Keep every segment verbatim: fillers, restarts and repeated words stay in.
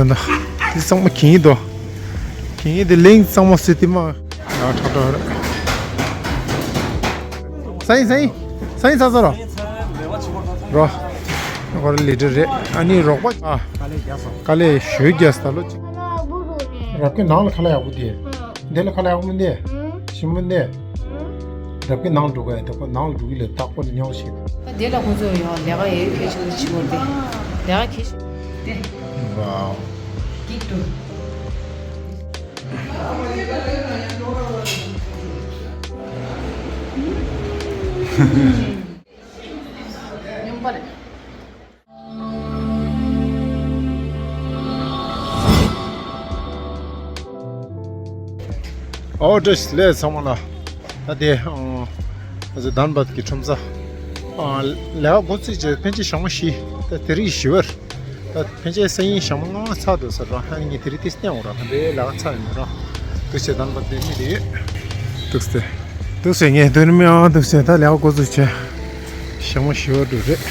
འདི་གཙང་མ་གིན་ཡིན་དོ། གིན་ཡིན་དེ་ལིང་གཙང་མ་སི་ཏི་མ། ཡང་ཁྲག་ཁྲག་རེད། སང་ཉིན་སང་ཉིན་སང་ཉིན་ཚ་ཚ་རོ། རོ། ཁོ་ར་ལི་ཏྲི་རེད། ཨ་ནི་རོགས་པ། ཨ། དཀའ་ལས་བརྒྱབ་སོང་། དཀའ་ལས་ཞོས་བརྒྱབ་ས་ལོ་གཅིག། རབ་ཀྱི་ནང་ལ་ཁ་ལག་ཡག་པོ་དེ། འདི་ལ་ཁ་ལག་ཡག་པོ་མི་འདུག་ཞིམ་པོ་འདི། རབ་ཀྱི་ནང་འགྲོ་ག་ཡ་དེ་ཁོ་ནང་ལ་འགྲོ་གི་ལས་ཏག་པོ་ནི་ཉོ་ཤེས། ད་དེ་ལ་ཁོང་ཚོ་ཡོང་ལས་ཀ་ཡོད་ཁྱད་ཆོས་ཆེ་བོ་དེ། ལས་ཀ་གལ་ཆེ། དེ། ཝའོ། སྐྱིད་འདུག་སྙོམས་པ་རེད། ཨོ་བཀྲ་ཤིས་བདེ་ལེགས་ཚང་མ་ལ། ད་དེ་ཨ་ང་ཚོ་དཱན་བད་ཀྱི་ཁྲོམ་ས། ཨ་ལས་ཀ་འགོ་བཙུགས་རྗེས་ཕན་ཆད་ཞག་མ་བཞི། ད་དེ་རིང་བཞི་པ་རེད། ད་ཕན་ཆད་སང་ཉིན་ཞག་མ་ལྔ་པ་ཚར་འདུག་ཟེར་ར། ཧ་ནི་ངས་དེ་རིང་ཏིས་བསྟན་འོང་ར། ད་དེ་ལས་ཀ་ཚར་ཡོད་མེད་ར། འདུག་སེ་དཱན་བད་དེ་མི་དེ་ཡོད། འདུག་སེ། འདུག་སེ་ངས་དོན་མི་ཨང་འདུག་སེ་ད་ལས་ཀ་འགོ་བཙུགས་བྱས། ཞག་མ་བཞི་པ་འདུག་རེད།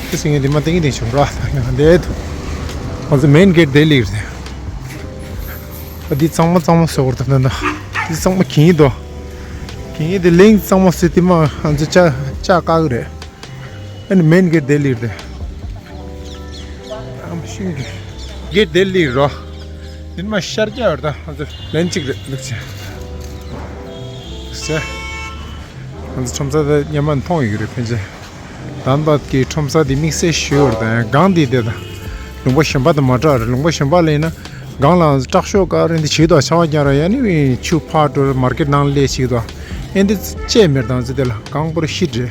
འདུག་སེ་ངས་འདི་མ་ཏིང་ངེ་ཏིང་བྱུང་ར། ད་ངས་འདི་འདུག་ང་ཚོ་མེན་གེ་ཊི་དེ་ལིག་རེད། ཨ་འདི་གཙང་མ་གཙང་མ་བཟོ་བར་ད་ད་ད། འདི་གཙང་མ་གིན་ཡིན་དོ། གིན་ཡིན་དེ་ལིང་གཙང་མ་སི་ཏི་མ་ང་ཚོ་ཅ་ཅ་དཀའ་གི་རེད། ཨ་ནི་མེན་གེ་ཊི་དེ་ལིག་རེད། ཨམ་ཤིང་གི་གེ་ཊི་དེ་ལིག་རོ། འདི་མ་ཤར་རྒྱག་ར། ད་ང་ཚོ་ལན་གཅིག་རེད་འདུག་ཅེ། ཟེ། ང་ཚོ་ཁྲོམ་ས་ད་སྙན་མ་མཐོང་ཡོད་ཀྱི་རེད་ཕན་ཆད། དཱན་བད་ཀྱི་ཁྲོམ་ས་འདི་དམིགས་བསལ་ཞུ་བར་དང་སྒང་འདི་དེ་དང་། ལུང་པ་གཞན་པ་དང་མ་འདྲ་རེད། ལུང་པ་གཞན་པ་ལ་ཡིན་ན་སྒང་ལ་ཏྲག་ཤོག་ཀ་རེ་འདི་བྱེད་དོ་ཆར་པ་རྒྱག་ར་ཡ་ནི་ཆུ་ཕར་འགྲོ་མར་ཀེ་ཊི་ནང་སླེབས་ཤིག་དོ། ཨེ་འདི་བཅད་མེར་དང་ཚེ་དེ་ལ་གང་པོར་ཤི་འདྲེ།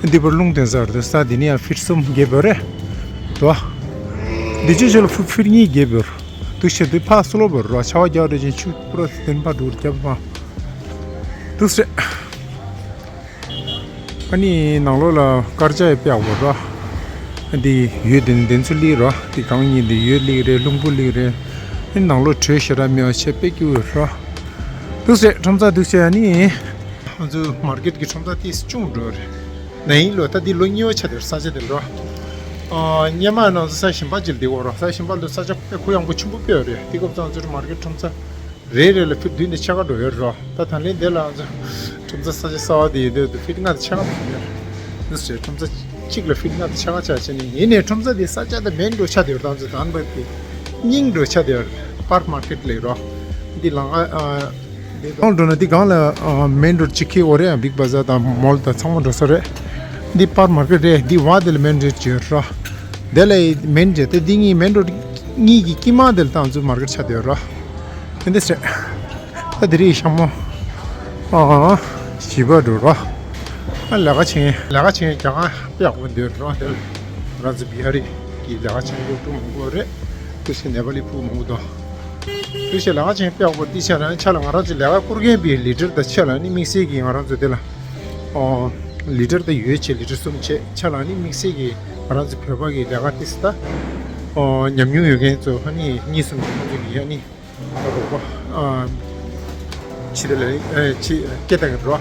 ཨེ་འདི་པར་རླུང་ལྡན་ས་རེད་ས་འདི་ནི་ཡང་ཕིཊ་གསུམ་བརྒྱད་པོ་རེད་དོ། འདི་ཅི་ཆོ་ལ་ཕིཊ་ཕིཊ་གཉིས་བརྒྱད་པོ་རེད། འདུག་ཤེས་འདི་ཕར་སློ་པོ་རོ། ཆར་པ་རྒྱག་འདྲ་ཅན་ཆུ་པུ་རོ་བདེན་པ་འགྲོ་རྒྱབ་མ། འདུག་སེ། ཨ་ནི་ནང་ལོགས་ལ་དཀར་ཆག་ཡི་དཔེ་ཡག་པོ་རོ། འདི་ཡོད་དེ་ནི་དེ་ཚོ་ལིག་རོ། འདི་གང་ཡིན་འདི་ཡོད་ལིག་རེད། རླུང་བུ་ལིག་རེད། ཨ་ནི་ནང་ལོགས་དྲོད་ཞེ་དྲག་མེད་པ་ཆེ་དཔེ་སྐྱིད་པོ་རོ། འདུག་སེ་ཁྲོམ་ས་འདུག་སེ་ཨ་ནི། ང་ཚོ་མར་ཀེ་ཊི་གི་ཁྲོམ་ས་ཏིས་ཅུང་འགྲོ་རེད། ན་ཡིན་ལོ་ད་འདི་ལོ་གཉིས་པ་ཆགས་དེར་ས་ཆ་དེ་རོ། ཨ་སྔོན་མ་ནང་ཚོ་ས་ཞིམ་པ་ཅིག་འདི་འོ་རོ། ས་ཞིམ་པ་ལོ་ས་ཆ་དཔེ་ཁུ་ཡངས་པོ་ཆེན་པོ་དཔེ་ཡོད་རེད། དེ་སྐབས་ཙང་ཚོ་མར་ཀེ་ཊི་ཁྲོམ་ས་རེ་རེ་ལ་ཕིཊ་བདུན་དང་ཕྱེད་ཀ་འགྲོ་ཡོད་རོ། ད་ད་ལན་དེ་ལ་ང་ཚོ་ཁྲོམ་ས་ས་ཆ་གསར་པ་དེ་ཡིན་དུས་དུ་ཕིཊ་ལྔ་དང་ཕྱེད་ཀ་མ་ཡོད་རེད། འདི་ཟེར་ཁྲོམ་ས་གཅིག་ལ་ཕིཊ་ལྔ་དང་ཕྱེད་ཀ་ཆགས་ཆེ་ནི་ཡིན་ནའི་ཁྲོམ་ས་དེ་ས་ཆ་དང་མེན་རོ་ཆགས་དེ་ཡོད། ད་ང་ཚོ་དཱན་བད་དེ་སྙིང་རོ་ཆགས་དེ་ཡོད། པར་མར་ཀེ་ཊི་ལས་རོ། འདི་ལང་ཨ། འདི་གང་འགྲོ་ན་འདི་གང་ལ་ཨ་མེན་རོ་ཌི་གཅིག་ཁེ་འོ་རེད། ཡང་བིག་བ་ཛར་དང་མོལ་དང་ཚང་མ་འགྲོ་ས་རེད། འདི་པར་མར་ཀེ་ཊི་རེད། འདི་བ་དེ་ལ་མེན་རོ་ཌི་ཅིག་ཡོད་རོ། དེ་ལ་མེན་རེད་དེ་འདི་གཉིས་མེན་རོ་ཌི་གཉིས་ཀྱི་དཀྱིལ་མ་དེ་ལ་ད་ང་ཚོའི་མར་ཀེ་ཊི་ཆགས་དེ་ཡོད་རོ། དེ་འདི་ཟེར། ད་དེ་རིང་ཞག་མོ། ཨ། བཞི་པ་འགྲོ་རོ། ཨ་ལས་ཀ་བྱེད་ལས་ཀ་བྱེད་རྒྱ་གར་དཔེ་ཡག་པོ་འདུག་རོ། དེ་ང་ཚོ་བི་ཧ་རི་གི་ལས་ཀ་བྱེད་སློབ་ཕྲུག་མང་པོ་རེད། དེ་བཞིན་ནེ་པ་ལི་ཕྲུ་གུ་མང་པོ་འདུག་དེ་བཞིན་ལས་ཀ་བྱེད་དཔེ་ཡག་པོ་འདི་ཆ་ལ་ཆ་ལ་ང་རང་ཚོ་ལས་ཀ་བསྐུར་མཁན་པའི་ལི་ཏྲར་དང་ཆ་ལ་ནི་དམིགས་བསལ་གྱི་ང་རང་ཚོ་དེ་ལ། ཨོ། ལི་ཏྲར་དང་ཡོད་ཆེ་ལི་ཏྲར་གསུམ་ཆེ་ཆ་ལ་ནི་དམིགས་བསལ་གྱི་ང་རང་ཚོ་བོད་པ་གི་ལས་ཀ་དེ་སི་ད། ཨོ། ཉམས་མྱོང་ཡོད་མཁན་ཚོ་ཧ་ནི་གཉིས་གསུམ་གྱི་ཁོང་ཚོ་གི་ཧ་ནི། རོགས་པ། ཨ། ཕྱི་དེ་ལ་ཨེ་ཕྱི་སྐད་བཏང་གི་འགྲོ།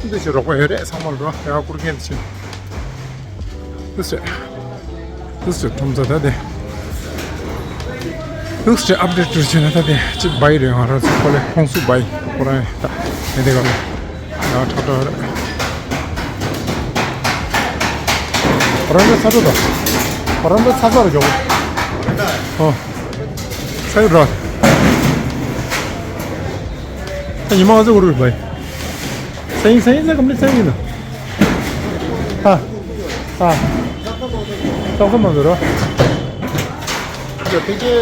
འདི་ཚོ་རོགས་པ་ཡོད་རེད། ཚང་མ་ལ་འགྲོ་ལས་ཀ་བསྐུར་མཁན་ཚོ། འདི་ཚོ། འདི་ཚོ་ཁྲོམ་ས་ད་དེ། འདི་ཚོ་ཨབ་ཌེ་ཊི་བྱས་ན་ད་དེ་གཅིག་བྷའི་རེད། ང་རང་ཚོ་ཁོ་ལས་ཧོང་སུ་བྷའི་ཁོ་རང་ད་མེད་དེ་ག་ལ་ཡང་ཁྲག་ཁྲག་རེད། ཁོ་རང་ཚོ་ཚ་ཚ་དང་། ཁོ་རང་ཚོ་ཚ་ཚ་རུ་འཇོག་ཨོ། ས་ཡི་ར། ད་ཉི་མ་ང་ཚོ་གུ་རུ་བའི། ས་ཡིན་ས་ཡིན་ས་གམ་ལི་ས་ཡིན་ན། ཧ། ཧ། ཏོག་ཙམ་མ་འཛུལ་རོ། ད་ཕ་གི་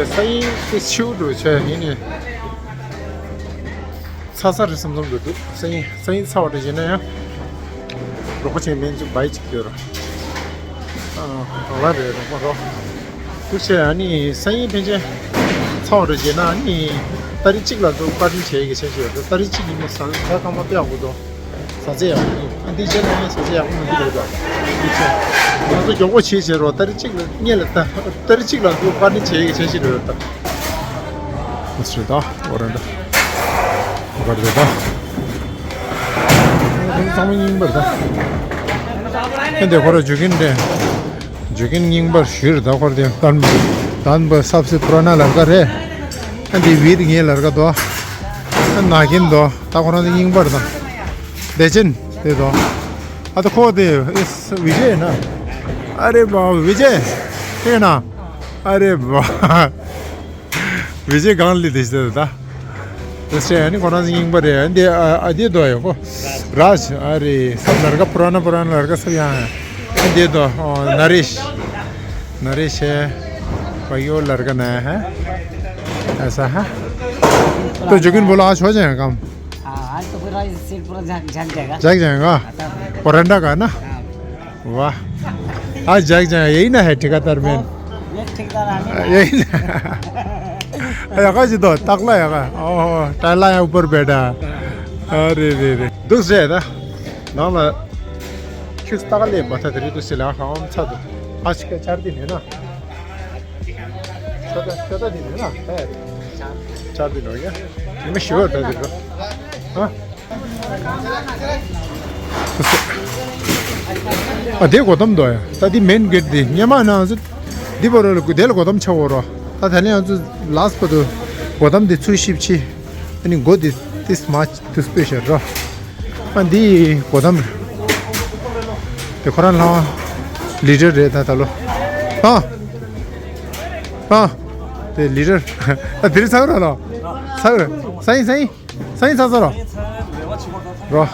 ས་ཡིན་དེ་ཆེའུ་འགྲོ་བྱས་ཡིན་ནི། ཚ་ཚ་རེད་བསམ་བསམ་འགྲོ་འདུག་ས་ཡིན་ས་ཡིན་ཚ་བ་འདྲ་བྱས་ན་ཡང་། རོགས་པ་ཆེན་མེན་ཚོ་བའི་གཅིག་ཡོད་ར། ཨ། ག་ལ་རེད་རོགས་པ་རོ། འདུག་བྱས་ཨ་ནི་སང་ཉིན་ཕན་ཆད་ཚ་བ་རེ་བྱས་ན་ཨ་ནི་ཏ་རིག་གཅིག་ལ་འདུག་བཀའ་དྲིན་ཆེ་གི་ཆེ་ཆེ་ཡོད། ཏ་རིག་གཅིག་ཡིན་ན་ཟ་ཟ་ཁང་པ་དཔེ་ཡག་པོ་འདུག་ཟ་ཚད་ཡག་པོ་འདུག་ཨ་འདི་བྱས་ན་ངས་ཟ་ཚད་ཡག་པོ་མི་འདུག་ལབ་ད། འདུག་བྱས་ང་ཚོ་མགྱོགས་པོ་བྱེད་བྱེད་རོགས། ཏ་རིག་གཅིག་ལ་ངས་ལ་ད་ཏ་རིག་གཅིག་ལ་འདུག་བཀའ་དྲིན་ཆེ་གི་ཆེ་ཆེ་རེད་ད། ཨོ་སི་ད་ཨོ་ར་འདྲ། ཨོ་ར་འདྲ་ད། ཚང་མ་རྙིང་པ་རེད་ད། ཨེ་འདི་ཁོ་ར་འཇུ་གིན་འདྲ། जो कि རྙིང་པ་ཞིག་རེད་ད། ཁོ་དེ་དང་དང་པོ་सबसे पुराना लड़का རེད། ཨ་འདི་བིད་ངའི་ལར་ཀ་དོ། ཨ་ན་གིན་དོ། ད་ཁོ་རང་དེ་རྙིང་པ་རེད་ད། བདེ་ཆེན་དེ་དོ། ཨ་ད་ཁོ་དེ་ཨིས་བི་ཇེ་ན། ཨ་རེ་བ་བི་ཇེ། དེ་ན། ཨ་རེ་བ། བི་ཇེ་གང་ལི་དེ་ཤི་ད། དེ་ཤི་ཨ་ནི་ཁོ་རང་ཚོ་རྙིང་པ་རེད། ཨ་འདི་ཨ་འདི་དོ་ཡོད་ཁོ། རཱཇ། ཨ་རེ་སབ་ལར་ཀ་པུ་ར་ན་པུ་ར་ན་ལར་ཀ་སབ་ཡང་། ཨ་འདི་དོ། ནར་ཨེཤ། ནར་ཨེཤ་ཧེ། भाई वो लड़का नया है। ऐसा है। तो जोगिन बोला आज हो जाएगा काम। हाँ, आज तो पूरा सीट पूरा झाग झाग जाएगा। झाग जाएगा। वरांडा का ना। हाँ। वाह। आज झाग जाएगा, यही ना है ठेकेदार मैन। ये ठेकेदार आने वाला है। यही ना। अरे का जी दो तकला है का। ओहो, टाला है ऊपर बैठा। अरे रे रे। दूसरे है ना। नाम है। क्यों तकले बता तेरी तो सिला हम छा दो। आज का चार दिन है ना। छोटा छोटा दिन है ना। है। चार दिन हो गया। मैं श्योर था तेरे को। हाँ। ཨ་དེ་སྒོ་དམ་འདུག་ཡ། ད་དེ་མེན་གེ་ཊི་དེ་སྔོན་མ་ནང་ཚོ་འདི་བར་ལ་དེ་ལ་སྒོ་དམ་ཆགས་འོ་རོ། ད་ད་ལན་ང་ཚོ་ལཱསི་བར་དུ་སྒོ་དམ་དེ་ཚུར་ཞིབ་ཕྱི། ཨ་ནི་སྒོ་དེ་ཏིས་མ་དུས་སྤོས་ཤར་རོ། ཨ་འདི་སྒོ་དམ་རེད། དེ་ཁོ་རང་ལྷ་ལི་ཌར་རེད་ད་ད་ལོ། ཨ་ཨ་དེ་ལི་ཌར། ཨ་དེ་རིང་ཚར་རོ་ལོ། ཚར་རོ། ས་ཡིན་ས་ཡིན། སང་ཉིན་ཚ་ཚ་རོ། རོ།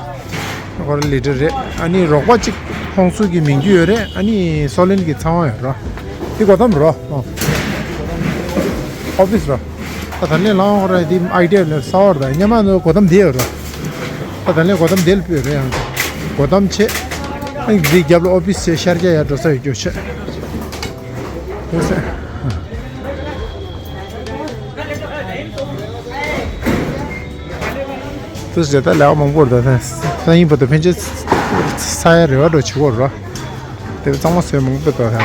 ཁོ་རང་ལི་ཌར་རེད། ཨ་ནི་རོགས་པ་གཅིག་ཧོང་སུ་གི་མིང་རྒྱུ་ཡོད་རེད། ཨ་ནི་སོ་ལེན་གི་ཚང་བ་ཡོད་རོ། འདི་སྒོ་དམ་རོ། ཨོ་ཕིས་རོ། ད་ད་ལན་ལང་ཁོ་རང་འདི་ཨའི་ཌི་ཡ་ལ་ས་བར་ད་སྔོན་མ་ནི་སྒོ་དམ་འདི་ཡོད་རོ། ད་ད་ལན་སྒོ་དམ་འདི་ལ་ཕུད་རེད་ཡང་། སྒོ་དམ་ཆེ། ཨ་ནི་འདི་རྒྱབ་ལ་ཨོ་ཕིས་ཆེ་ཤར་རྒྱག་ཡ་འགྲོ་ས་ཡོད་རྒྱུ་ཆེ། དུས་རེད་ད་ལས་ཀ་མང་པོ་རེད་ད། སང་ཉིན་བར་དུ་ཕན་ཆད་ས་ཡ་རེ་བ་འགྲོ་བྱེད་དགོས་རེད། དེ་གཙང་མ་བཟོས་མང་པོ་འདུག་ད།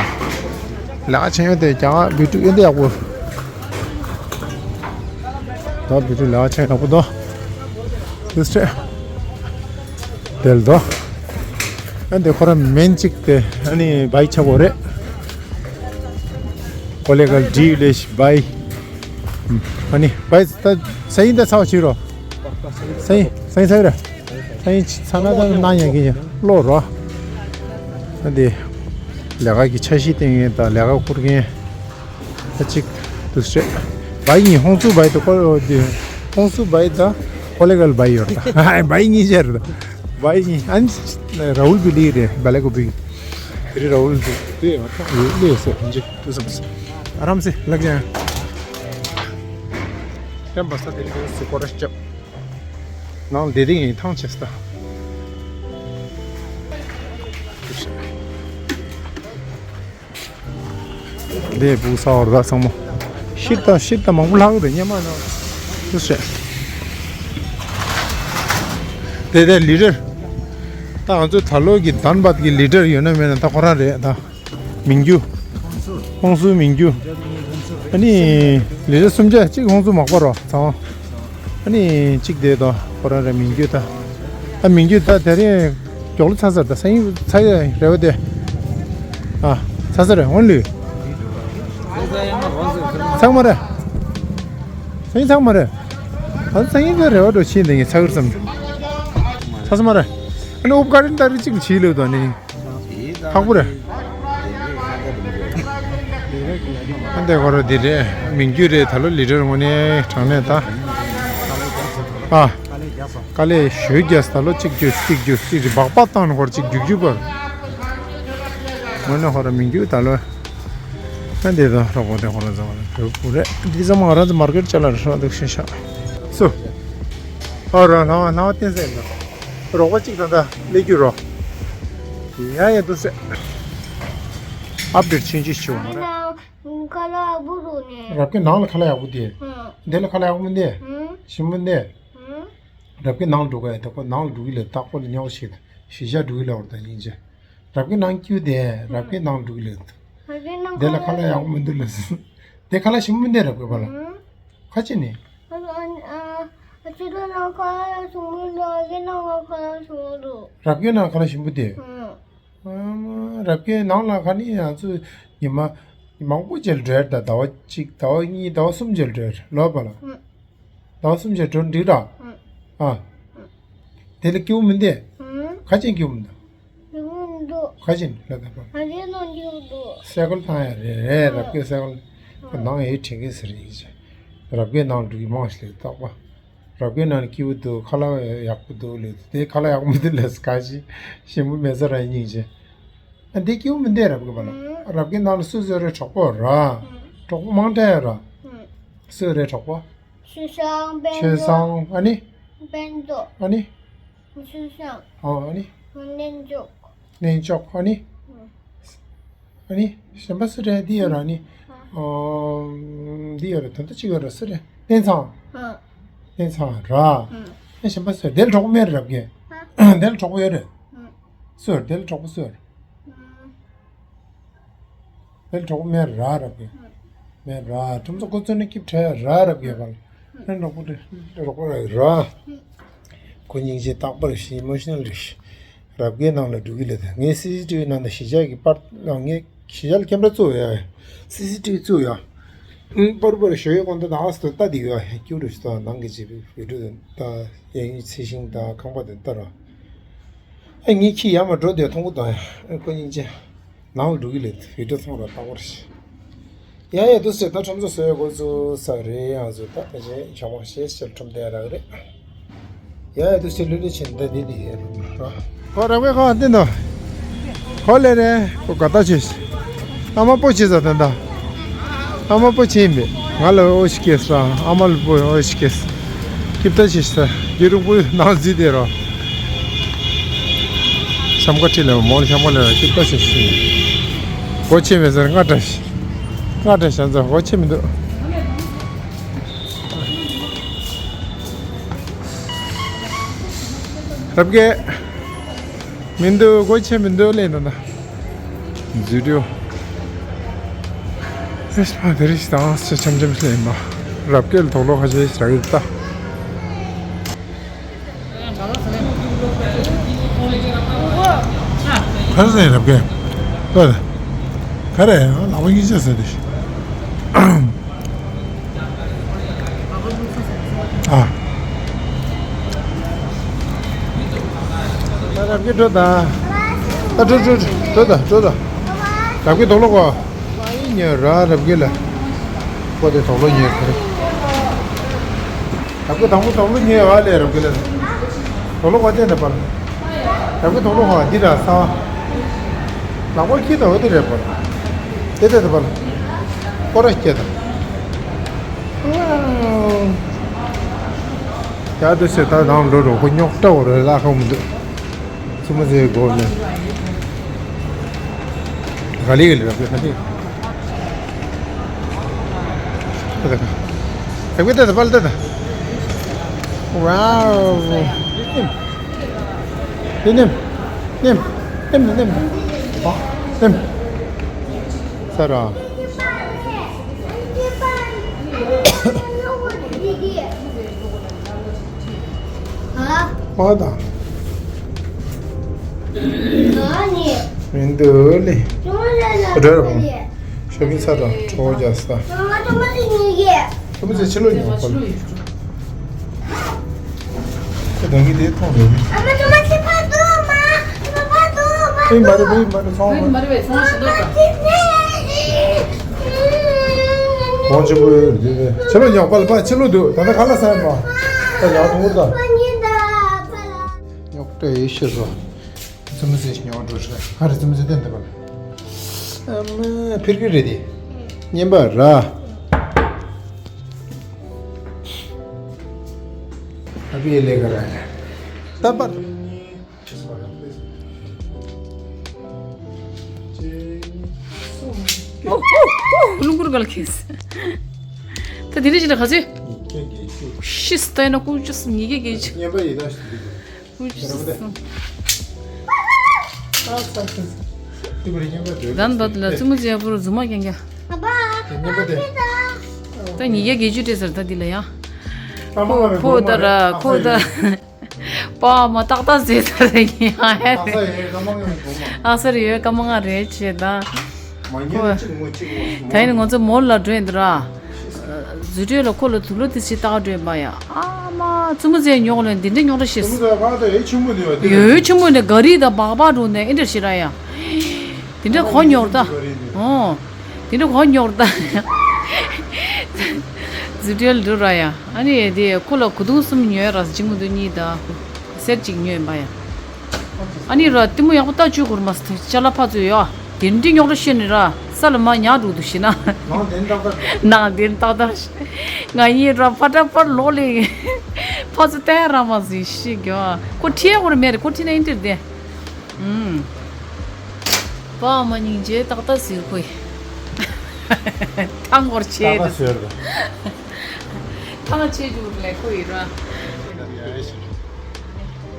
ལས་ཀ་ཆེན་ཡོད་དེ་རྒྱ་གར་བི་ཀྲུ་ཨེ་འདི་ཡག་པོ། ད་བི་ཀྲུ་ལས་ཀ་ཆེན་ཡག་པོ་འདུག་དུས་རེད། དེ་ལ་དོ། ཨ་འདི་ཁོ་རང་མེན་གཅིག་དེ་ཨ་ནི་བའི་ཆ་གོ་རེད། ཀོ་ལེ་གལ་ཌི་ལེ་ཤི་བའི། ཨ་ནི་བའི་ད་སང་ཉིན་ད་ཚ་བ་བྱེད་རོ། སང་ཉིན་སང་ཉིན་ཚ་གི་ར། སང་ཉིན་ཚ་ན་ད་ན་ཡང་གི་ཡང་ལོ་རོ། ཨ་འདི་ལས་ཀ་གི་འཆར་གཞི་བཏིང་མཁན་དང་ལས་ཀ་འཁུར་མཁན། ད་གཅིག་དུས་རེད། བའི་གཉིས་ཧོང་སུ་བའི་དང་ཀོ་དེ། ཧོང་སུ་བའི་དང་ཀོ་ལེ་གལ་བའི་ཡོད་རེད། བའི་གཉིས་ཆ་རེད། བའི་གཉིས་ཨ་ནི་ར་ཧུལ་བི་ལི་རེད། བ་ལེ་གོ་བི། དེ་རེད་ར་ཧུལ་བི་དེ་མ་ཐག་ཡོད་ལེ་སོ་ཧིན་ཇི་དུ་སམ་སི། ཨ་རམ་སེ་ལག་ཅན། ཡང་བ་ས་དེ་རེད་སུ་ཀོ་ར་ཤི་ཅབ། ནང་བདེ་དེ་ཡིན་ཐང་ཆད་སྟ། འདི་བུ་ས་བར་ད་ཚང་མ། ཤིར་ད་ཤིར་ད་མང་པོ་ལྷག་རེད་སྙམ་མ་ན། དུ་ཤེ། དེ་དེ་ལི་ཌར། ད་ང་ཚོ་ད་ལོ་གི་དན་བད་ཀྱི་ལི་ཌར་ཡོད་ན་མེད་ན་ད་ཁོ་རང་རེད་ད། མིང་རྒྱུ། ཧོང་སུའི་མིང་རྒྱུ། ཨ་ནི་ལི་ཌར་གསུམ་ཆ་གཅིག་ཧོང་སུ་མག་པ་རོ་ཚང་། ཨ་ནི་གཅིག་དེ་དོ་ཁོ་རང་རེད་མིང་རྒྱུ་ད། ཨ་མིང་རྒྱུ་ད་དེ་རིང་མགྱོགས་ལོ་ཚ་ཚར་ད་སང་ཉིན་ཚ་ཡ་རེ་བ་དེ། ཨ་ཚ་ཚར་རེད་འོན་ལུས། ཚང་མ་རེད། སང་ཉིན་ཚང་མ་རེད། ཨ་སང་ཉིན་ཚ་རེ་བ་འགྲོ་ཕྱིན་དེ་ངས་ཚ་གུར་ཙམ། ཚང་མ་རེད། ཨ་ནི་ཨུབ་ཀ་རིན་ཏ་རི་གཅིག་ལ་བྱིས་ལོས་དོ་ནི། ཁག་པོ་རེད། ཨ་འདི་ཁོ་ར་འདི་རེད་མིང་རྒྱུ་རེད་ད་ལོ་ལི་ཌར་དངོས་གནས་དྲང་གནས་ད། ཨ། དཀའ་ལས་ཞོ་རྒྱས་ད་ལོ་གཅིག་རྒྱུ་གཅིག་རྒྱུ་གཅིག་རེད་སྦག་སྦག་བཏང་ནས་ཁོ་ར་གཅིག་རྒྱུག་རྒྱུག་པར། དངོས་གནས་ཁོ་ར་མིང་རྒྱུ་ད་ལོ། ཨ་འདི་ད་རོགས་པོ་དེ་ཁོ་ར་ཚང་མ་བོད་པོ་རེད་འདི་ཚང་མ་ང་རང་ཚོ་མར་ཀེ་ཊི་ཅ་ལག་རེད་ཧྲ་འདུག་ཤེས་ཤག་སུ། ཨ་ར་ལྷ་བ་ལྷ་བ་བསྟན་སྲིད་ཡིན་ད། རོགས་པ་གཅིག་དང་ད་སླེབས་རྒྱུ་རོ། ཡ་ཡ་འདུག་སེ། ཨབ་ཌེཊ་ཆེན་ཆེ་ཞིག་བྱུང་བ་རེད། ཁ་ལག་ཡག་པོ་འདུག་ནས། རབ་ཀྱི་ནང་ལ་ཁ་ལག་ཡག་པོ་དེ། ཧུང་། འདི་ལ་ཁ་ལག་ཡག་པོ་མི་འདུག་ཧུང་། ཞིམ་པོ་འདུག་ཧུང་། རབ་ཀྱི་ནང་ལ་འགྲོ་ག་ཡ་ད་ཁོ་ནང་ལ་འགྲོ་གི་ལ་ད་ཁོ་ལ་ཉོག་ཞིག་ད་གཞིས་ཆགས་འགྲོ་གི་ལ་བར་ད་ཡིན་ཅེ། རབ་ཀྱི་ནང་སྐྱུར་དེ་རབ་ཀྱི་ནང་འགྲོ་གི་ལ་ད། རབ་ཀྱི་ནང་འདི་ལ་ཁ་ལག་ཡག་པོ་མི་འདུག་ལ། དེ་ཁ་ལག་ཞིམ་པོ་མི་འདུག་རབ་ཀྱི་བ་ལ། ཧུང་། ཁ་ཅི་ནི། ཨ་ཨ་ཨ་ཅི་ད་ནང་ཁ་ལག་ཞིམ་པོ་འདུག་ཨ་ཅི་ནང་ཁ་ལག་ཞིམ་པོ་འདུག་རབ་ཀྱི་ནང་ཁ་ལག་ཞིམ་པོ་དེ། ཧུང་། རབ་རྒྱས་ནང་ལ་ཁ་ནི་ང་ཚོ་ཉི་མ་མང་པོ་ཅིག་འགྲོ་ཡ་རེད། ད་ཟླ་བ་གཅིག་ཟླ་བ་གཉིས་ཟླ་བ་གསུམ་ཅིག་འགྲོ་ཡ་རེད་ལོ་པ་ལ། ཟླ་བ་གསུམ་ཅིག་འགྲོ་འགྲིག་ར། ཨ། དེ་ལ་སྐྱིད་པོ་མི་འདུག་ཁ་ཅན་སྐྱིད་པོ་མི་འདུག་ཁ་ཅན་ལ་ད་པ། སེ་གོལ་བཏང་ཡ་རེད་རེད། རབ་རྒྱས་སེ་གོལ་ཁོ་ནང་ཡའི་དྲན་གི་ཟེར་ཡིན་ཅེ། རབ་རྒྱས་ནང་འགྲོ་གི་མང་ཞིག་ལ་རྟག་པ། རབ་རྒྱས་ནང་ལ་སྐྱིད་པོ་འདུག་ཁ་ལག་ཡག་པོ་འདུག་ལས་དེ་ཁ་ལག་ཡག་པོ་མི་འདུག་ལས་ཁ་ཅིག་ཞིམ་པོ་མེད་ས་ར་སྙིང་རྗེ། ཨ་འདི་སྐྱིད་པོ་མི་འདུག་རབ་རྒྱས་པ་ལ། རབ་རྒྱས་ནང་ལ་སུ་སུ་རེད་གྲོགས་པོ་ར། གྲོགས་པོ་མང་དྲགས་ར། སུ་རེད་གྲོགས་པོ། ཆོས་བཟང་དཔལ་ཆོས་འབྱོར། བཟང་ཨ་ནི། དཔལ་འབྱོར། ཨ་ནི། ཆོས་བཟང་། ཨོ་ཨ་ནི། གནས་མཆོག་གནས་མཆོག་ཨ་ནི། ཨ་ནི་གཞན་པ་སུ་རེད་འདི་ཡོད་ར་ཨ་ནི། ཨོ་འདི་ཡོད་ར་དོན་དུ་གཅིག་ཡོད་ར་སུ་རེད་བསྟན་ཚང་། བསྟན་ཚང་ར། ཨ་གཞན་པ་སུ་རེད་དེ་ལ་གྲོགས་པོ་མེད་ར་རབ་རྒྱས། དེ་ལ་གྲོགས་པོ་ཡོད་རེད། སུ་རེད་དེ་ལ་གྲོགས་པོ་སུ་ཡོད་རེད། དེ་གྲོགས་པོ་མེད་ར་རབ་རྒྱས། མེད་ར་ཁྲོམ་ཚོ་ཁོ་ཚོ་ནི་སྐྱིབས་ཁྲལ་ར་རབ་རྒྱས་པ་ལ། ཨེ་གྲོགས་པོ་དེ་གྲོགས་པོ་ར་ར། ཁོ་སྙིང་རྗེ་རྟག་པར་ཞི་ཨི་མོ་ཤི་ནལ་རེད། རབ་རྒྱས་ནང་ལ་འགྲོ་གི་ལ་དེ་ངས་སི་སི་ཊི་ཝི་ནང་དུ་གཞིས་ཆགས་ཀྱི་པར་ནང་ངས་གཞིས་ཆགས་ལ་ཁྱེམ་ར་བཙུགས་ཡ། སི་སི་ཊི་ཝི་བཙུགས་ཡ། ཨུམ་པར་པར་ཞོ་ཡོད་གོང་དུ་ནག་སུ་ལྟ་དེ་གི་ཡ་ཀྱུ་རུ་ཞིག་ལྟ་ནང་གི་ཅི་བི་བི་ཌི་ཡོ་ལྟ་ཡ་ཡུལ་ཚེ་ཤིང་ལྟ་ཁང་པ་དེ་ལྟ་ར། ཨེ་ངའི་ཁྱི་ཡར་མར་འགྲོ་དེ་མཐོང་གི་འདུག་ཨེ་ཁོ་སྙིང་རྗེ། ནང་ལ་འགྲོ་གི་ལས་བི་ཌི་ཡོ་མཐོང་ར་ལྟ་བར་ཤི། ཡ་ཡ་དུ་སེ་ད་ཁྲོམ་ཚོ་བཟོས་འགོ་བཙུགས་ས་རེད། ཡང་བཟོས་ད་ཕལ་ཆེར་ཆ་མ་ཤེས་ཤེས་ཁྲོམ་དེ་རག་རེད། ཡ་ཡ་དུ་སེ་ལུས་ལུས་ཕྱིན་ད་དེ་དེ་ཡ་རུ་ར། ཁོ་ར་བའི་ཁོ་འདི་འདུག་ཁོ་ལས་རེད་ཁོ་ག་ད་ཆེ། ཨ་མ་པོ་ཆེ་ས་དེ་འདྲ། ཨ་མ་པོ་ཆེ་ཡིན་པས་ང་ལ་ཨོ་ཤི་ཀེ་ས་ཨ་མ་ལ་པོ་ཨོ་ཤི་ཀེ་ས། སྐྱིབས་ད་ཆེ་ས་རྒྱུ་རུང་པོའི་ནང་འཛུལ་དེ་རོ། ཤམ་ཀ་ཁྲི་ལ་མོ་ལ་ཤམ་ཀ་ལ་སྐྱིབས་ད་ཆེ་ས། སྒོ་ཕྱེ་མེད་ཟེར་ང་འདྲ་ཞིག་ང་འདྲ་ཞག་ཚ་སྒོ་ཕྱེ་མི་འདུག་རབ་རྒྱས། མི་འདུག་སྒོ་ཕྱེ་མི་འདུག་ལས་འདུག་ན། འཛུལ་རྒྱུ། ཨེ་ཕ་དེ་རིང་དང་སེ་འཆམ་འཆམ་ཞིག་ཡིན་པ། རབ་རྒྱས་ལ་དོགས་ལོག་ཁ་ཤས་ཤིག་རག་གི་ད། ག་རེ་རེད་རབ་རྒྱས། ལྟོས་དང་། ག་རེ་ཡང་ལག་པ་གཉིས་ཆ་ཟེར་དེ། ཨ། ད་རབ་རྒྱས་འགྲོ་དང་། ད་འགྲོ་འགྲོ་འགྲོ་དང་འགྲོ་དང་། རབ་རྒྱས་དོགས་ལོག་གོ། ཨ་ཡིན་ཉོ་ར་རབ་རྒྱས་ལ། ཁོ་དེ་དོགས་ལོག་ཉོས་ཁོ་རེ། རབ་རྒྱས་དང་པོ་དོགས་ལོག་ཉོས་ཨ་ལས་རབ་རྒྱས་ལ། དོགས་ལོག་གོ་དེ་འདྲ་པར། རབ་རྒྱས་དོགས་ལོག་གོ་འདི་ར་ས། ལག་པ་ཁྱི་དང་འོ་དེ་རེད་པར། དེ་དེ་དེ་པར། སྐོར་ར་སྐྱེ་དང་། ཡ་དེ་སེ་ད་དང་ལོ་རོ་ཁོ་རྙོག་དྲ་བོ་རེ་ལ་ཁག་མི་འདུག་ཙུ་མ་ཟེར་གོ་ནས། ག་ལི་ག་ལི་ར་ག་ལི། ད་ད་ད་ད་ད་ད། ཝའོ། དེ་ནེམ། དེ་ནེམ། ནེམ། ནེམ་ནེམ། ཨ། ནེམ། ས་ར། ཨ་ད། མི་འདུག་ལེ། འགྲོ་ར་བོ། ཤོ་ཕིང་ས་དང་གྲོགས་རྒྱག་ས། ཁྱོད་མི་ཚེ་ཕྱི་ལོགས་ཉོ་གོ་ལེ། ཁྱོད་དང་གི་དེ་མཐོང་རེད། ཕིང་མ་རེད་ཕིང་མ་རེད་ཚོང་མ་རེད། གོང་ཆེན་པོ་ཡོད་རེད། ཕྱི་ལོགས་ཉོ་གོ་ལེ་པ་ཕྱི་ལོགས་འདུག་ད་ལྟ་ག་ལ་ས་ཡིན་པ། ད་ཡག་ཐུང་ད། ཉོག་ཏྲ་ཡེ་ཤེས་སོ། ཙུམ་ཟེ་ཉོ་འགྲོ་ཤག་ཧ་རེ་ཙུམ་ཟེ་བསྟན་འདི་པ་ལ། ཨ་མ་ཕིར་གི་རེད་དེ། བསྙེན་པ་ར། ཨ་བི་ལེ་ག་ར། ད་པར། ཨོ་ཨོ་ཨོ་རླུང་འཁོར་ག་ལ་ཁེལ། ད་དེ་འདྲ་ཞིག་ལ་ག་ཚོད། ཤིས་ཏེ་ན་ཀུ་ཅུས་ཉིས་བརྒྱ་བརྒྱད་ཅུ། བསྙེན་པ་ཡི་དྭགས་ཤིག་འདུག་ཀུ་ཅུས་སོང་། ད་ད་ལ་ཙུ་མུ་ཙི་ཡ་བུ་རུ་རྫུན་མ་རྐྱང་རྐྱང་། ད་ཉིས་བརྒྱ་བརྒྱད་ཅུ་སྤྲད་ཟེར་ད་འདི་ལ་ཡང་། ཁོ་ཁོ་ད་ར་ཁོ་ད། པ་མ་ཏག་ཏག་ཟེར་ད་རེད་ཡིན། ཨ་ས་ཡོད་ཀ་མ་ང་རེད་བྱེད་ད། མ་ཉེས་ན་གཅིག་ངོ་གཅིག་ངོ་ད་ཡིན་ང་ཚོ་མོལ་ལ་འགྲོ་ཡིན་འདུག་ར། རྫུ་འཕྲུལ་ལ་ཁོ་ལ་དུག་ལོ་དེ་ཚོ་ལྟ་ག་འགྲོ་ཡིན་པ་ཡ། ཨ་མ་བཙུན་མོ་ཚོས་ཉོག་ལོན་འདི་འདྲ་ཉོག་འདྲ་ཤེས། བཙུན་མོ་ཚོས་ཕར་ད་ཡོད་ཆུང་མོ་འདི་བ་འདི་ཡོད་ཆུང་མོ་འདི་ག་རི་དང་སྦག་སྦག་འགྲོ་ནས་ཨེ་འདྲ་ཤེས་ར་ཡ། དེ་འདྲ་གོ་ཉོག་ད། ག་རི་འདི། ཨོ། དེ་འདྲ་གོ་ཉོག་ད། རྫུ་འཕྲུལ་འགྲོ་ར་ཡ། ཨ་ནི་དེ་ཁོ་ལ་གོས་ཐུང་གསུམ་ཉོས་ར་གཅིག་མོ་འདི་གཉིས་ད། སེར་གཅིག་ཉོས་ཡིན་པ་ཡ། ཨ་ནི་ར་གཏི་མུག་ཡག་པོ་ལྟ་བཅུག་གོར་མ་སི་ཅ་ལག་ཕར་ཚུར་ཡོད། དེ་འདྲའི་རྙོག་དྲ་ཤོད་ནི་ར་ས་ལ་མ་ཉག་འགྲོ་འདུག་ཤི་ན། ནང་དེ་ཏག་ཏག་ནང་དེ་ཏག་ཏག་ང་ཡིན་ར་ཕ་ཏྲ་ཕར་ལོག་ལེ། ཕར་ཚུར་བལྟ་ར་མ་ཟིན་ཤི་གྱོ། ཁོ་ཁྲིད་གོར་མེད་རེད། ཁོ་ཁྲིད་ན་ཨིན་ཏེར་དེ། ཨུམ། པ་མ་སྙིང་རྗེ་ཏག་ཏག་ཟིག་ཁོ་ཡི། ཐང་གོར་ཆེ་ཏག་ཏག་ཟེར་དང་། ཐང་ཆེ་རྒྱུ་ལས་ཁོ་ཡི་ར།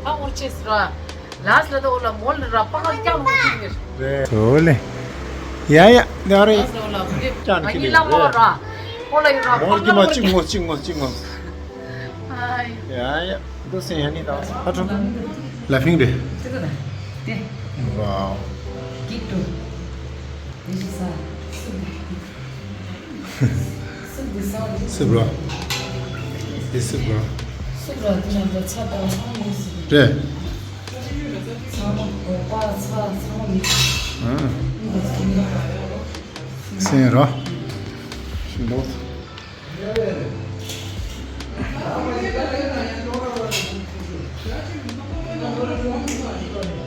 ཨ་འོར་ཆེ་སི་ར། ལས་ལ་དོ་ལ་མོལ་ར་པ་ཀ་ཀྱང་མོལ་ཅིག་མིར། རེད། ཨོ་ལེ། ཡ་ཡ་ནི་ཨ་རེ། ལས་ལ་ལ་མོལ་ཅིག་ཅང་ཨ་ཁྱི་ནི་ལ་མོལ་ར། ཁོ་ལ་ཡི་ར་མོལ་གྱི་མ་ཅིག་མོལ་ཅིག་མོལ་ཅིག་མོལ། ཨ་ཡ་ཡ། འདི་སེ་ཡ་ནི་ད་ཧ་ཁྲོམ། ལ་ཕིང་རེད། ཅི་ག་ན། དེ། ཝའོ། གི་ཏུ། དེ་ཞིག་ས། སུབ་ར། འདི་སུབ་ར། སུབ་ར་དེ་ནང་དུ་ཚྭ་དང་ཚང་མ་མི་སྲིད། རེད། ཚང་མ་སྒོག་པ་ཚྭ་ཚང་མ་མི་སྲིད། ཨང་། སེང་ར། ཤིང་ཏོག་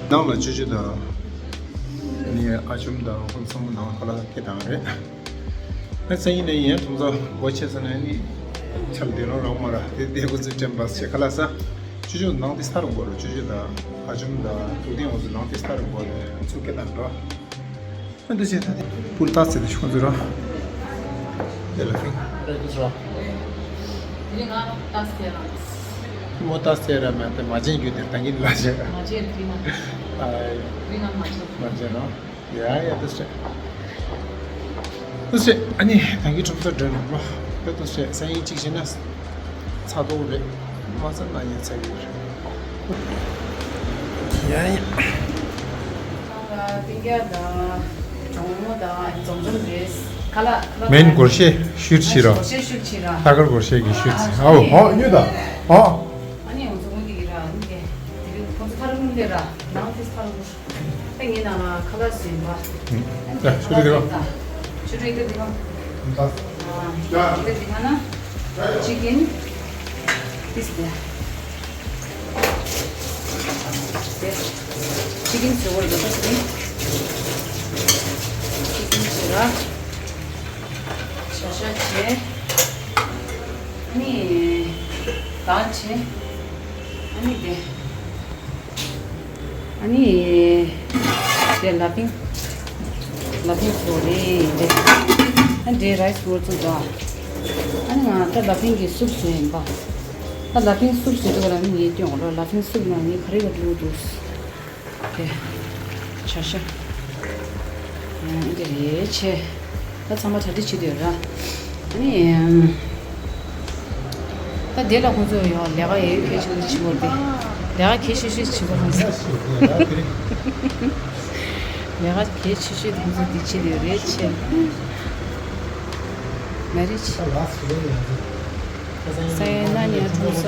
ནང་ལ་ཆུ་ཆུ་དང་། ནི་ཨ་ཆུམ་དང་ཁོང་ཚང་མ་ནང་ཁ་ལག་སྐྱེ་དང་རེད། ཨ་ཙི་ཡིན་ནའི་ཡན་ཐུང་ཚོ་སྒོ་ཕྱེ་ས་ནས་ནི་ཆབ་དེ་ལོ་རང་མ་ར་དེ་དེ་ཁོ་ཚོས་དྲན་པ་ཆེ་ཁ་ལག་ས། ཆུ་ཆུ་ནང་དེ་ས་རུ་འགོ་རུ་ཆུ་ཆུ་དང་ཨ་ཆུམ་དང་ཐུག་ཐེངས་འོ་ཚོ་ནང་དེ་ས་རུ་འགོ་རུ་ཚུགས་སྐྱེ་དང་འགྲོ། ཨ་འདི་བྱས་ད་དེ་པུལ་ཏཱ་ཟེར་དེ་ཤོག་འཛུལ་རོགས། དེ་ལ་ཕིང་། རེད་འདུག་སོ། དེ་རིང་ང་ཏཱ་ཟེར་ར། མོ་ཏཱ་ཟེར་ར་མ་དེ་མ་བྱན་རྒྱུ་དེ་ད་གིན་ལ་བྱས། མ་བྱན་དེ་རིང་ང་། ཨ། དེ་རིང་ང་མ་བྱན། མ་བྱན་རོགས། ཡ་ཡ་འདི་བྱས། འདི་བྱས་ཨ་ནི་ད་གིན་ཁྲོམ་ས་འགྲོ་ནས་རོགས། དེ་འདི་བྱས་སང་ཉིན་གཅིག་བྱས་ན། ཚ་ཏོག་རེད། མ་ཚ་ན་ཡང་ཚ་གི་རེད། ཡ་ཡ། ཏིང་ཀ་དང་། གྲོག་མོ་དང་འཛོམས་འཛོམས་རེད། ཁ་ལག་ཁ་ལག་མེན་སྒོར་གཞས་ཤུར་ཕྱིན་རོགས། སྒོར་གཞས་ཤུར་ཕྱིན་ར། ལྷག་དཀར་སྒོར་གཞས་ཀྱི་ཤུར་ཕྱིན། ཨའོ་ཧོ་གཉིད་དང་། ཧོ། ཨ་ནི་འོ་ཚོ་ངོ་འདི་གི་ར་ཨ་ནི་དེ་རིང་ཁོང་ཚོ་ཐར་ཁུང་ལས་ར་ནང་དེ་ཐར་ཁུང་། ད་ངའི་ནང་ལ་ཁ་ལག་ཟིན་པ། ད་ཆུ་རེད་དེ་བ། ཆུ་རེད་དེ་དེ་བ། ད། ཨ་ཡིན་དེ་དེ་ག་ན། ཅི་ཀིན། ཏིས་དེ། དེ། ཅི་ཀིན་ཟེར་བ་རེད་ད་ཅི་ཀིན། ཅི་ཀིན་ཟེར་ར། ཤ་ཤ་བྱས། ཨ་ནི། དང་བྱས། ཨ་ནི་དེ། ཨ་ནི། དེ་ལ་ཕིང་། ལ་ཕིང་བཟོ་རེད་དེ། ཨ་འདྲེ་རའི་སི་བོར་ཚུགས་དང་། ཨ་ནི་ང་ད་ལ་ཕིང་གི་སུབ་བཟོས་ཡིན་པ། ད་ལ་ཕིང་སུབ་བཟོས་དུས་ལ་ནི་ངས་སྟོན་འོང་ལ་ལ་ཕིང་སུབ་ན་ངས་ག་རེ་ག་འགྲོ་འདུག་དེ། བྱ་ཤ། ཨ་འདི་རེད་ཆེ། ད་ཚང་མ་གྲ་སྒྲིག་བྱེད་དུས་ར། ཨ་ནི། ད་དེ་ལ་ཁོང་ཚོ་ཡོང་ལས་ཀ་ཡོད་གལ་ཆེ་ཤོས་བྱེད་དགོས་ཏེ། ལས་ཀ་གལ་ཆེ་ཤོས་བྱེད་དགོས་ཁོང་ཚོ། ལས་ཀ་གལ་ཆེ་ཤོས་ཁོང་ཚོ་འདི་བྱེད་དུས་རེད་ཆེ། མ་རེད་ཆེ། སའི་ན་ཉ་ཁྲུང་ས།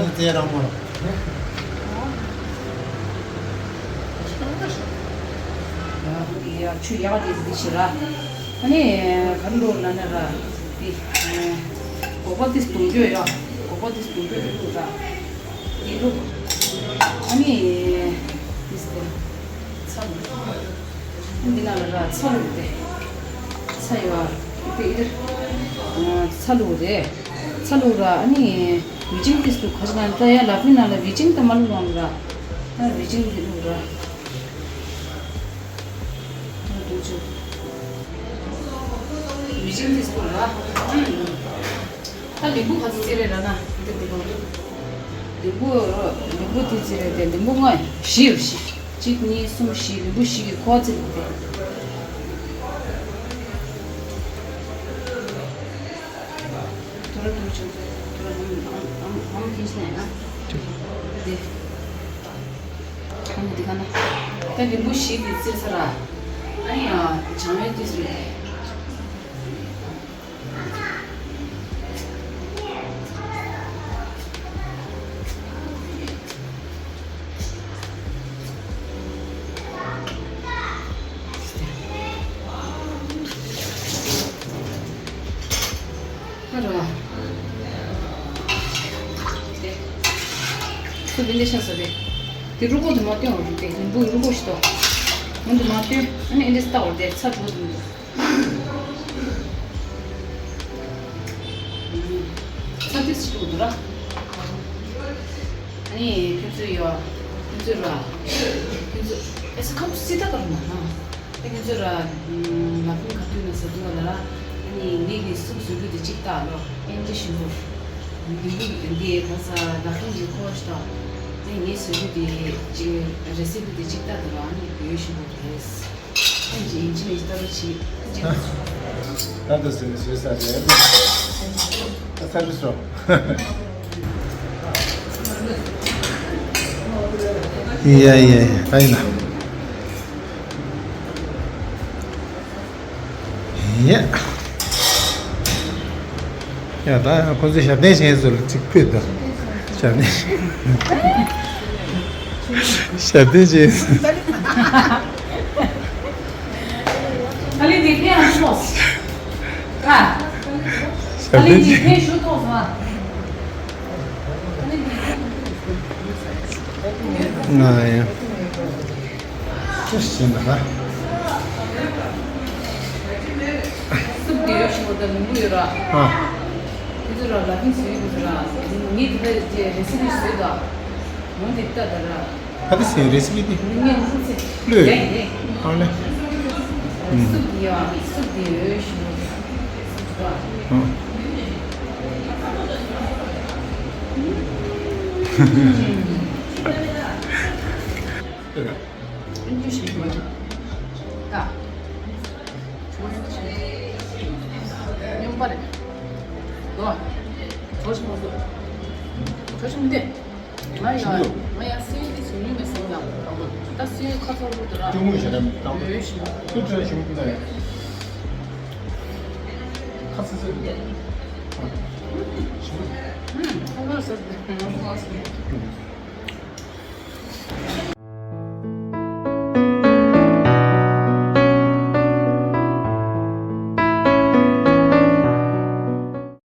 ཡ་ཆུ་ཡག་དེ་འདི་ཞིག་ར། ཨ་ནི་གར་འགྲོ་ན་ན་ར། འདི། སྒོག་པ་དེ་དུང་འགྱོད་ཡ། སྒོག་པ་དེ་དུང་འགྱོད་དེ་བླུགས་ར། དེ་བླུགས། ཨ་ནི། འདི་སྟེ། ཚ་བླུགས། འདི་ན་ལ་ར་ཚ་བླུགས་ཏེ། ཚ་ཡོད་ཨ། དེ་ཨི་ར། ཚ་བླུགས་རེད། ཚ་བླུགས་ར་ཨ་ནི། ཝི་ཅིང་ཏིས་བླུགས་ཁ་ཅིག་ན་ད་ཡ་ལ་ཕིན་ན་ལ་ཝི་ཅིང་ད་མ་བླུགས་རང་ར། ད་ཝི་ཅིང་དེ་བླུགས་ར། ད་དུ་ཅུ། ཝི་ཅིང་ཏིས་བླུགས་ར། ད་ལིམ་བུ་ག་ཚོད་ཙི་རེད་ར་ན་འདི་འདི་གོ། ལིམ་བུ་ལིམ་བུ་དེ་ཙི་རེད་དེ་ལིམ་བུ་ལྔ་བཞི་ཡོད་བཞི། གཅིག་གཉིས་གསུམ་བཞི་ལིམ་བུ་བཞི་གི་ཁོག་ཙི་རེད་དེ། ཐོ་ར་ཐོ་ར་ཆུ་ཐོ་ར་ཨམ་ཨམ་ཨམ་ཨམ་ཁྱེར་ནས་ན། དེ། ཨ་ནི་འདི་ག་ན། ད་རིང་པོ་ཞིག་གི་བཙིར་ས་ར། ཨ་ནི་ཡ། བྱང་བའི་དུས་སུ་རེད། ཨ་རོ། ཁོ་འདི་འདྲ་ཤ་ཟ་བས། དེ་རུ་ཀོ་དུ་མ་བཏོན་འོ་རུ་དེ་རིང་པོ་རུ་ཀོ་ཞིག་ཏོ། འོ་དུ་མ་བཏོན། ཨ་ནི་ཨེ་འདྲ་ལྟ་འོ་དེ་ཚ་དྲུག་དུ་མི་འདུག་ཚ་དུས་ཞིག་འདུག་ར། ཨ་ནི་ཁྱོད་ཚོས་ཡོ། ཁྱོད་ཚོས་ར། ཁྱོད་ཚོས་ཨེ་ས་ཁམས་སི་ད་གར་མ་ན། ཨེ་ཁྱོད་ཚོས་ར། ལ་ཕུང་ག་དུས་ན་ཟ་དུས་ལ་ར། ཨ་ནི་ངེད་ཀྱི་སུག་བཟོ་རྒྱུ་དེ་གཅིག་ལྟ་ལོ། ཨེ་འདི་ཞིམ་པོ། འདི་འདི་འདི་ག་ས་ལ་ཕུང་གི་ཁོ་ཤ་ད། ཨེ་ངས་བཟོ་རྒྱུ་དེ་གཅིག་རེ་སི་པི་དེ་གཅིག་ལྟ་དུས་ར། ཨ་ནི་ཡོད་ཞིམ་པོ་རེད། ད་དུ་ཟེར་ནས་ཟེར་ས་རེད། ད་ཐར་སོ། ཡ་ཡ་ཡ། ད་ཡིན་ན། ཡ། ཡ་ད་ཁོ་ཚོས་ཞབས་བརྟན་བྱེད་ཚུལ་ལ་གཅིག་ཕུད་དང་། ཞབས་བརྟན། ཞབས་བརྟན་བྱེད། ཨ་ལི་འདི་ཕན་ཡང་ཤོག་ཨ། ཨ་ལི་འདི་ཕན་ཞུ་ཐོག་སོང་ཨ། ང་ཡང་། ཅི་ཟིན་ན་ཧ། སུབ་དེ་ཡོད་ཤོག་ད་ལུང་ཡོད་ར། ཨ། དེ་ཚོ་ར་ལ་ཕན་སུ་ཡོད་ར། ངས་དེ་འདྲ་རེ་སི་པི་བཟོས་ད། འོན་ཏེ་ལྟ་ད་ར། ད་དེ་སེ་རེ་སི་པི་དེ། ངས་འདི་ཚེ། ལོས། ཡ་ཡིན་ཏེ། ཨ་ལེ། ཨུམ། སུབ་དེ་ཡ། སུབ་དེ་ཡོད་ཤོག་ཨ། ཨུམ། ཨུམ། ཨུམ། ཨུམ། ཨུམ། ཨུམ། ཨུམ། ཨུམ། སྨྱོན་པ་རེད། ལོ། གྲོ་ཞིམ་མ་གཏོགས། གྲོ་ཞིམ་མི་འདུག་ང་ཡ། ཞིམ་ལོ། ང་ཡ་སེ་འདི་ཞིམ་ཉུང་མེད་སོང་ལ། ད་སེ་ཁ་ཚོར་འདུག་ད་ར། སྐྱོ་དངོས་ཞེ་དྲག་བཏང་། ཡོད་ཞིམ། ཀུ་ཀྲ་ཞིམ་འདུག་ད་ཡ། ཁ་ཚ་ཚ་འདུག་ད་ཡ། ཞིམ། ཨུམ། ཁ་ཚ་ཚ་འདུག་ཨུམ།